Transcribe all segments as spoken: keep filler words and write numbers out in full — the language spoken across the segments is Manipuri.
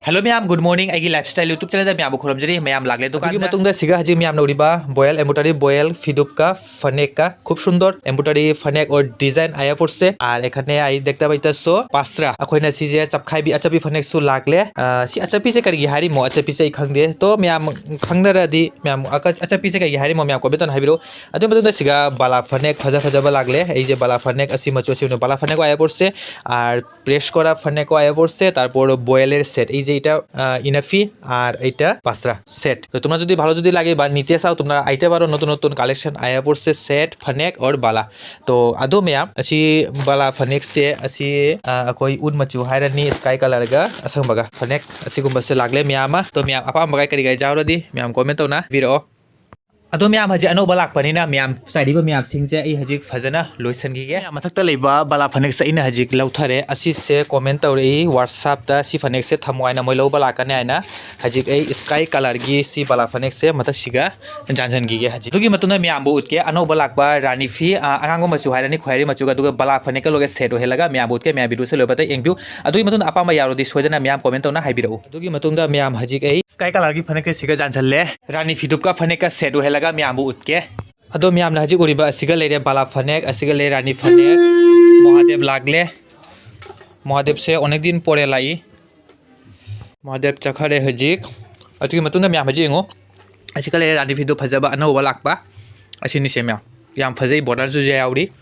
Hello ꯃꯌꯥꯝ, good morning꯫ ꯑꯩꯒꯤ lifestyle YouTube channelꯗ ꯃꯌꯥꯝꯕꯨ ꯈꯨꯔꯨꯝꯖꯔꯤ꯫ ꯃꯌꯥꯝ ꯂꯥꯛꯂꯦ ꯑꯗꯨꯒꯤ ꯗꯨꯀꯥꯟꯗ꯫ ꯃꯇꯨꯡꯗ ꯁꯤꯒ ꯍꯧꯖꯤꯛ ꯃꯌꯥꯝꯅ ꯎꯔꯤꯕ boil, embroidery boil, ꯐꯤꯗꯨꯞꯀ ꯐꯅꯦꯛꯀ, खूब सुंदर embroidery फनेक और डिजाइन आया ꯄꯣꯠꯁꯦ꯫ ꯑꯥꯔ ꯑꯦꯈꯅꯦ ꯑꯩ ꯗꯦꯛꯇꯕ ꯏꯇꯁꯣ ꯄꯥꯁ꯭ꯔꯥ꯫ ꯑꯩꯈꯣꯏꯅ ꯁꯤꯁꯦ ꯆꯞꯈꯥꯏꯕꯤ ꯑꯆꯞꯄꯤ ꯐꯅꯦꯛꯁꯨ ꯂꯥꯛꯂꯦ꯫ ꯑ, ꯁꯤ ꯑꯆꯞꯄꯤꯁꯦ ꯀꯔꯤꯒꯤ ꯍꯥꯏꯔꯤꯃꯣ? ꯑꯆꯞꯄꯤꯁꯦ ꯑꯩ ꯈꯪꯗꯦ꯫ ꯇꯣ ꯃꯌꯥꯝ ꯈꯪꯅꯔꯗꯤ, ꯃꯌꯥꯝ ꯑꯀ-, ꯑꯆꯞꯄꯤꯁꯦ ꯀꯔꯤꯒꯤ ꯍꯥꯏꯔꯤꯃꯣ? ꯃꯌꯥꯝ comment ꯑꯣꯏꯅ ꯍꯥꯏꯕꯤꯔꯛꯎ꯫ ꯑꯗꯨꯒꯤ ꯃꯇꯨꯡꯗ ꯁꯤꯒ ꯕꯥꯂꯥ ꯐꯅꯦꯛ ꯐꯖ ꯐꯖꯕ ꯂꯥꯛꯂꯦ꯫ ꯑꯩꯁꯦ ꯕꯥꯂꯥ ꯐꯅꯦꯛ ꯑꯁꯤ ꯃꯆꯨ ꯑꯁꯤꯅ ꯕꯥꯂꯥ ꯐꯅꯦꯛ ꯑꯣꯏ ꯄꯣꯠꯁꯦ꯫ ꯑꯥꯔ press করা ফনেক আয়া পড়ছে, তারপর বয়েলের সেট, এই যে এটা, আহ, ইনাফি আর এটা পাসরা সেট। তো তোমরা যদি ভালো যদি লাগে বা নিতে চাও, তোমরা আইতে পারো, নতুন নতুন কালেকশন আয়া পড়ছে, সেট, ফনেক ওর বালা। তো আদৌ ম্যাম, ꯑꯁꯤ ꯕꯥꯂꯥ ꯐꯅꯦꯛꯁꯦ, ꯑꯁꯤ, ꯑ, ꯑꯩꯈꯣꯏ ꯎꯠ ꯃꯆꯨ ꯍꯥꯏꯔꯅꯤ, sky colourꯒ ꯑꯁꯪꯕꯒ꯫ ꯐꯅꯦꯛ ꯑꯁꯤꯒꯨꯝꯕꯁꯦ ꯂꯥꯛꯂꯦ ꯃꯌꯥꯝ ꯑꯃ꯫ ꯇꯣ ꯃꯌꯥꯝ ꯑꯄꯥꯝꯕꯒ ꯀꯔꯤ ꯀꯔꯤ ꯌꯥꯎꯔꯗꯤ ꯃꯌꯥꯝ comment ꯇꯧꯅ ꯍꯥꯏꯕꯤꯔꯛꯑꯣ꯫ ꯑꯗꯣ ꯃꯌꯥꯝ, ꯍꯧꯖꯤꯛ ꯑꯅꯧꯕ ꯂꯥꯛꯄꯅꯤꯅ ꯃꯌꯥꯝ ꯆꯥꯏꯔꯤꯕ ꯃꯌꯥꯝꯁꯤꯡꯁꯦ ꯑꯩ ꯍꯧꯖꯤꯛ ꯐꯖꯅ ꯂꯣꯏꯁꯤꯟꯈꯤꯒꯦ꯫ ꯃꯌꯥꯝ, ꯃꯊꯛꯇ ꯂꯩꯕ ꯕꯥꯂꯥ ꯐꯅꯦꯛꯁꯦ ꯑꯩꯅ ꯍꯧꯖꯤꯛ ꯂꯧꯊꯔꯦ꯫ ꯑꯁꯤꯁꯦ comment ꯇꯧꯔꯛꯏ WhatsAppꯇ, "ꯁꯤ ꯐꯅꯦꯛꯁꯦ ꯊꯝꯃꯣ" ꯍꯥꯏꯅ ꯃꯣꯏ ꯂꯧꯕ ꯂꯥꯛꯀꯅꯤ ꯍꯥꯏꯅ꯫ ꯍꯧꯖꯤꯛ ꯑꯩ sky colourꯒꯤ ꯁꯤ ꯕꯥꯂꯥ ꯐꯅꯦꯛꯁꯦ ꯃꯊꯛꯁꯤꯒ ꯌꯥꯟꯁꯤꯟꯈꯤꯒꯦ꯫ ꯍꯧꯖꯤꯛ ꯑꯗꯨꯒꯤ ꯃꯇꯨꯡꯗ ꯃꯌꯥꯝꯕꯨ ꯎꯠꯀꯦ ꯑꯅꯧꯕ ꯂꯥꯛꯄ ꯔꯥꯅꯤ ꯐꯤ, ꯑ, ꯑꯉꯥꯡꯕ ꯃꯆꯨ ꯍꯥꯏꯔꯅꯤ, ꯈ꯭ꯋꯥꯏꯔꯤ ꯃꯆꯨꯒ, ꯑꯗꯨꯒ ꯕꯥꯂꯥ ꯐꯅꯦꯛꯀ ꯂꯣꯏꯒ set ꯑꯣꯏꯍꯜꯂꯒ ꯃꯌꯥꯝꯕꯨ ꯎꯠꯀꯦ꯫ ꯃꯌꯥꯝ videoꯁꯦ ꯂꯣꯏꯕꯗ ꯌꯦꯡꯕꯤꯌꯨ꯫ ꯑꯗꯨꯒꯤ ꯃꯇꯨꯡꯗ ꯑꯄꯥꯝꯕ ꯌꯥꯎꯔꯗꯤ ꯁꯣꯏꯗꯅ ꯃꯌꯥꯝ comment ꯇꯧꯅ ꯍꯥꯏꯕꯤꯔꯛꯎ꯫ ꯑꯗꯨꯒꯤ ꯃꯇꯨꯡꯗ ꯃꯌꯥꯝ ꯍꯧꯖꯤꯛ ꯑꯩ sky colourꯒꯤ ꯐꯅꯦꯛꯀ ꯁꯤꯒ ꯌꯥꯟꯁꯤꯜꯂꯦ꯫ ꯔꯥꯅꯤ ꯐꯤꯗꯨꯞꯀ ꯐꯅꯦꯛꯀ set ꯑꯣꯏꯍꯜꯂꯒ ꯃꯌꯥꯝꯕꯨ ꯎꯠꯀꯦ꯫ ꯑꯗꯣ ꯃꯌꯥꯝꯅ ꯍꯧꯖꯤꯛ ꯎꯔꯤꯕ ꯑꯁꯤꯒ ꯂꯩꯔꯦ ꯕꯥꯂꯥ ꯐꯅꯦꯛ, ꯑꯁꯤꯒ ꯂꯩꯔꯦ ꯔꯥꯅꯤ ꯐꯅꯦꯛ꯫ ꯃꯍꯥꯗꯦꯕ ꯂꯥꯛꯂꯦ꯫ ꯃꯍꯥꯗꯦꯕꯁꯦ ꯑꯣꯅꯦꯛ ꯗꯤꯟ ꯄꯣꯔꯦ ꯂꯥꯛꯏ꯫ ꯃꯍꯥꯗꯦꯕ ꯆꯠꯈꯔꯦ ꯍꯧꯖꯤꯛ꯫ ꯑꯗꯨꯒꯤ ꯃꯇꯨꯡꯗ ꯃꯌꯥꯝ ꯍꯧꯖꯤꯛ ꯌꯦꯡꯉꯣ꯫ ꯑꯁꯤꯒ ꯂꯩꯔꯦ ꯔꯥꯅꯤ ꯐꯤꯗꯨꯞ ꯐꯖꯕ ꯑꯅꯧꯕ ꯂꯥꯛꯄ꯫ ꯑꯁꯤꯅꯤꯁꯦ ꯃꯌꯥꯝ꯫ ꯌꯥꯝ ꯐꯖꯩ, borderꯁꯨ ꯌꯥꯎꯔꯤ꯫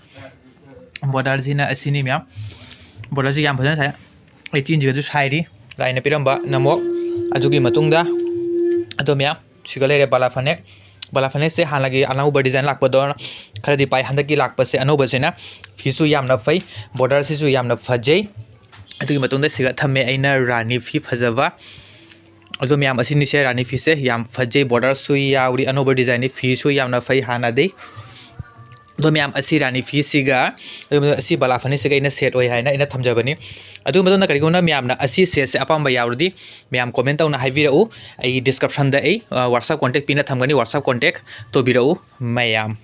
Borderꯁꯤꯅ ꯑꯁꯤꯅꯤ ꯃꯌꯥꯝ꯫ Borderꯁꯤ ꯌꯥꯝ ꯐꯖꯅ ꯁꯥꯏ꯫ ꯑꯩ ꯆꯤꯟꯁꯤꯒꯁꯨ ꯁꯥꯏꯔꯤ꯫ ꯂꯥꯏꯅ ꯄꯤꯔꯝꯕ ꯅꯃꯣꯛ꯫ ꯑꯗꯨꯒꯤ ꯃꯇꯨꯡꯗ ꯑꯗꯣ ꯃꯌꯥꯝ ꯁꯤꯒ ꯂꯩꯔꯦ ꯕꯥꯂꯥ ꯐꯅꯦꯛ꯫ ꯕꯥꯂꯥ ꯐꯅꯦꯛꯁꯦ ꯍꯥꯟꯅꯒꯤ ꯑꯅꯧꯕ design ꯂꯥꯛꯄꯗꯣ ꯈꯔꯗꯤ ꯄꯥꯏ, ꯍꯟꯗꯛꯀꯤ ꯂꯥꯛꯄꯁꯦ ꯑꯅꯧꯕꯁꯤꯅ꯫ ꯐꯤꯁꯨ ꯌꯥꯝꯅ ꯐꯩ, borderꯁꯤꯁꯨ ꯌꯥꯝꯅ ꯐꯖꯩ꯫ ꯑꯗꯨꯒꯤ ꯃꯇꯨꯡꯗ ꯁꯤꯒ ꯊꯝꯃꯦ ꯑꯩꯅ ꯔꯥꯅꯤ ꯐꯤ ꯐꯖꯕ꯫ ꯑꯗꯣ ꯃꯌꯥꯝ, ꯑꯁꯤꯅꯤꯁꯦ ꯔꯥꯅꯤ ꯐꯤꯁꯦ ꯌꯥꯝ ꯐꯖꯩ, borderꯁꯨ ꯌꯥꯎꯔꯤ, ꯑꯅꯧꯕ designꯅꯤ, ꯐꯤꯁꯨ ꯌꯥꯝꯅ ꯐꯩ ꯍꯥꯟꯅꯗꯩ꯫ ꯑꯗꯣ ꯃꯌꯥꯝ, ꯑꯁꯤ ꯔꯥꯅꯤ ꯐꯤꯁꯤꯒ, ꯑꯗꯨꯒ ꯑꯁꯤ ꯕꯥꯂꯥ ꯐꯅꯦꯛꯁꯤꯒ ꯑꯩꯅ set ꯑꯣꯏ ꯍꯥꯏꯅ ꯑꯩꯅ ꯊꯝꯖꯕꯅꯤ꯫ ꯑꯗꯨꯒꯤ ꯃꯇꯨꯡꯗ ꯀꯔꯤꯒꯨꯝꯕ ꯃꯌꯥꯝꯅ ꯑꯁꯤ setꯁꯦ ꯑꯄꯥꯝꯕ ꯌꯥꯎꯔꯗꯤ ꯃꯌꯥꯝ comment ꯇꯧꯅ ꯍꯥꯏꯕꯤꯔꯛꯎ꯫ ꯑꯩ descriptionꯗ ꯑꯩ, ꯑ, WhatsApp contact ꯄꯤꯅ ꯊꯝꯒꯅꯤ, WhatsApp contact ꯇꯧꯕꯤꯔꯛꯎ ꯃꯌꯥꯝ꯫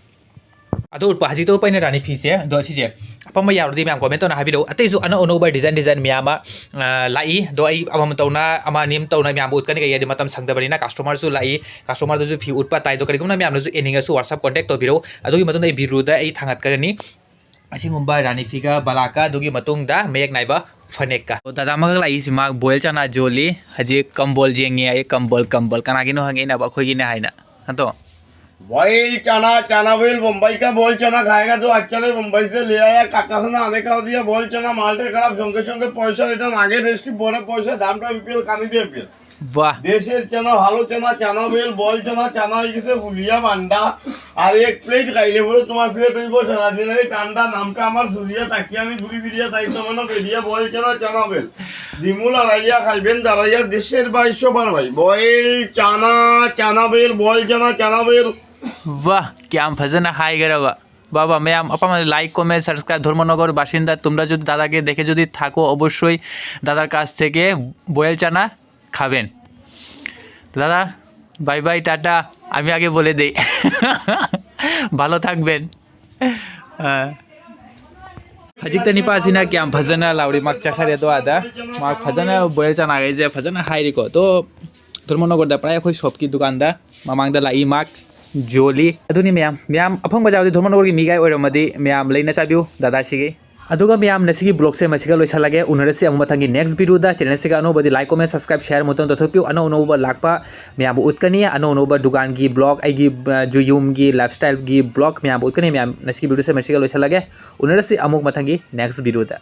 ꯑꯗꯣ ꯎꯠꯄ, ꯍꯧꯖꯤꯛꯇ ꯎꯠꯄ ꯑꯩꯅ ꯔꯥꯅꯤ ꯐꯤꯁꯦ꯫ ꯑꯗꯣ ꯁꯤꯁꯦ ꯑꯄꯥꯝꯕ ꯌꯥꯎꯔꯗꯤ ꯃꯌꯥꯝ comment ꯇꯧꯅ ꯍꯥꯏꯕꯤꯔꯛꯎ꯫ ꯑꯇꯩꯁꯨ ꯑꯅꯧ ꯑꯅꯧꯕ design design ꯃꯌꯥꯝ ꯑꯃ, ꯑ, ꯂꯥꯛꯏ꯫ ꯑꯗꯣ ꯑꯩ ꯑꯃꯃꯝ ꯇꯧꯅ, ꯑꯃ ꯑꯅꯤ ꯑꯃ ꯇꯧꯅ ꯃꯌꯥꯝꯕꯨ ꯎꯠꯀꯅꯤ꯫ ꯀꯩꯒꯤꯗꯤ ꯃꯇꯝ ꯁꯪꯗꯕꯅꯤꯅ꯫ Customerꯁꯨ ꯂꯥꯛꯏ, customerꯗꯁꯨ ꯐꯤ ꯎꯠꯄ ꯇꯥꯏ꯫ ꯑꯗꯣ ꯀꯔꯤꯒꯨꯝꯕ ꯃꯌꯥꯝꯅꯁꯨ ꯌꯦꯡꯅꯤꯡꯉꯁꯨ WhatsApp contact ꯇꯧꯕꯤꯔꯛꯎ꯫ ꯑꯗꯨꯒꯤ ꯃꯇꯨꯡꯗ ꯑꯩ videoꯗ ꯑꯩ ꯊꯥꯡꯒꯠꯀꯅꯤ꯫ ꯑꯁꯤꯒꯨꯝꯕ ꯔꯥꯅꯤ ꯐꯤꯒ ꯕꯂꯥꯀ, ꯑꯗꯨꯒꯤ ꯃꯇꯨꯡꯗ ꯃꯌꯦꯛ ꯅꯥꯏꯕ ꯐꯅꯦꯛꯀ꯫ ꯑꯣ, ꯗꯥꯗꯥ ꯑꯃꯈꯛ ꯂꯥꯛꯏꯁꯤ, ꯃꯥ ꯕꯣꯏꯜ ꯆꯅꯥ ꯌꯣꯜꯂꯤ꯫ ꯍꯧꯖꯤꯛ ꯀꯝꯕꯣꯜ ꯌꯦꯡꯉꯤ ꯍꯥꯏꯌꯦ, ꯀꯝꯕꯣꯜ, ꯀꯝꯕꯣꯜ꯫ ꯀꯅꯥꯒꯤꯅꯣ ꯍꯪꯉꯛꯏꯅꯕ? ꯑꯩꯈꯣꯏꯒꯤꯅꯦ ꯍꯥꯏꯅ꯫ ꯅꯠꯇ꯭ꯔꯣ? ꯕꯣꯏꯜ ꯆꯅꯥ, ꯆꯅꯥ ꯕꯣꯏꯜ, ꯕꯣꯝꯕꯥꯏ ꯀꯥ ꯕꯣꯏꯜ ꯆꯅꯥ ꯈꯥꯌꯦꯒꯥ ꯇꯣ ꯑꯆꯥ ꯅꯍীꯡ, ꯕꯣꯝꯕꯥꯏ ꯁꯦ ꯂꯦ ꯑꯥꯌꯦꯒꯥ, ꯀꯥꯀꯥ ꯁꯥ ꯅꯥ ꯗꯦ ꯀꯥ ꯗꯤꯌꯥ, ꯕꯣꯏꯜ ꯆꯅꯥ ꯃꯥꯜ ꯊꯦ ꯈꯔꯥꯕ, ꯁꯣꯡ ꯀꯦ ꯁꯣꯡ ꯀꯦ ꯄꯣꯏꯁꯥ ꯔꯤꯇꯔꯟ, ꯑꯥꯒꯦ ꯔꯦꯁꯤꯠ ꯕꯣꯔꯦ ꯄꯣꯏꯁꯥ, ꯗꯥꯝ ꯇꯥ ꯕꯤ ꯄꯤ ꯑꯦꯜ ꯀꯥꯅꯤ ꯗꯦ ꯕꯤ ꯄꯤ ꯑꯦꯜ꯫ ꯋꯥ꯫ ꯗꯦꯁꯤ ꯆꯅꯥ, ꯚꯥꯂꯣ ꯆꯅꯥ, ꯆꯅꯥ ꯕꯣꯏꯜ, ꯕꯣꯏꯜ ꯆꯅꯥ, ꯆꯅꯥ ꯏꯁꯦ ꯐꯨꯂꯤꯌꯥ ꯕꯥꯟꯗꯥ, আর এক প্লেট খাইলে পরে তোমার পেট হইব সারাদিন। এই ঠান্ডা নামটা আমার ফুলিয়া তাকিয়ে আমি ঘুরি ফিরিয়া তাই তো মনে করি দিয়া বয়েল চানা চানা বেল। দিমুলা রাইয়া খাইবেন দাঁড়াইয়া দেশের ভাই সবার ভাই। বয়েল চানা চানা বেল, বয়েল চানা চানা বেল। ꯋꯥ, ꯀꯌꯥꯝ ꯐꯖꯅ ꯍꯥꯏꯈ꯭ꯔꯕ꯫ বাবা, ম্যাম, আপনারা লাইক, কমেন্ট, সাবস্ক্রাইব, ধর্মনগর বাসিন্দা, তোমরা যদি দাদাকে দেখে যদি থাকো, অবশ্যই দাদার কাছ থেকে বয়েল চানা খাবেন। দাদা, বাই বাই, টাটা। আমি আগে বলে দেই। ভালো থাকবেন। ꯑ, ꯍꯧꯖꯤꯛꯇ ꯅꯤꯄꯥꯁꯤꯅ ꯀꯌꯥꯝ ꯐꯖꯅ ꯂꯥꯎꯔꯤ, ꯃꯥꯛ ꯆꯠꯈ꯭ꯔꯦ ꯑꯗꯣ ꯑꯥꯗ꯫ ꯃꯥꯛ ꯐꯖꯅ ꯕꯣꯏꯜ ꯆꯅꯥꯈꯩꯁꯦ ꯐꯖꯅ ꯍꯥꯏꯔꯤꯀꯣ꯫ ꯑꯗꯣ ꯙꯔꯃꯅꯒꯔꯗ ꯄꯨꯔꯥ ꯑꯩꯈꯣꯏ ꯁꯣꯞꯀꯤ ꯗꯨꯀꯥꯟꯗ ꯃꯃꯥꯡꯗ ꯂꯥꯛꯏ ꯃꯥꯛ ꯖꯣꯂꯤ꯫ ꯑꯗꯨꯅꯤ ꯃꯌꯥꯝ, ꯃꯌꯥꯝ ꯑꯐꯪꯕ ꯌꯥꯎꯗꯤ ꯙꯔꯃꯅꯒꯔꯒꯤ ꯃꯤꯒꯥꯏ ꯑꯣꯏꯔꯝꯃꯗꯤ ꯃꯌꯥꯝ ꯂꯩꯅ ꯆꯥꯕꯤꯌꯨ ꯗꯥꯗꯥꯁꯤꯒꯤ꯫ ꯑꯗꯨꯒ ꯃꯌꯥꯝ ꯉꯁꯤꯒꯤ ꯕ꯭ꯂꯣꯒꯁꯦ ꯃꯁꯤꯒ ꯂꯣꯏꯁꯤꯜꯂꯒꯦ꯫ ꯎꯅꯔꯁꯤ ꯑꯃꯨꯛ ꯃꯊꯪꯒꯤ ꯅꯦꯛꯁ ꯚꯤꯗꯤꯑꯣꯗ꯫ ꯆꯦꯅꯦꯜꯁꯤꯒ ꯑꯅꯧꯕꯗꯤ ꯂꯥꯏꯛ, ꯀꯣꯃꯦꯟ, ꯁꯕꯁꯀ꯭ꯔꯥꯏꯕ, ꯁꯤꯌꯥꯔ ꯃꯨꯇꯟ ꯇꯧꯊꯣꯛꯄꯤꯌꯨ꯫ ꯑꯅꯧ ꯑꯅꯧꯕ ꯂꯥꯛꯄ ꯃꯌꯥꯝꯕꯨ ꯎꯠꯀꯅꯤ꯫ ꯑꯅꯧ ꯑꯅꯧꯕ ꯗꯨꯀꯥꯟꯒꯤ ꯕ꯭ꯂꯣꯒ, ꯑꯩꯒꯤ, ꯑ, ꯖꯨ ꯌꯨꯝꯒꯤ ꯂꯥꯏꯐ ꯁ꯭ꯇꯥꯏꯜꯒꯤ ꯕ꯭ꯂꯣꯒ ꯃꯌꯥꯝꯕꯨ ꯎꯠꯀꯅꯤ꯫ ꯃꯌꯥꯝ ꯉꯁꯤꯒꯤ ꯚꯤꯗꯤꯑꯣꯁꯦ ꯃꯁꯤꯒ ꯂꯣꯏꯁꯤꯜꯂꯒꯦ꯫ ꯎꯅꯔꯁꯤ ꯑꯃꯨꯛ ꯃꯊꯪꯒꯤ ꯅꯦꯛꯁ ꯚꯤꯗꯤꯑꯣꯗ꯫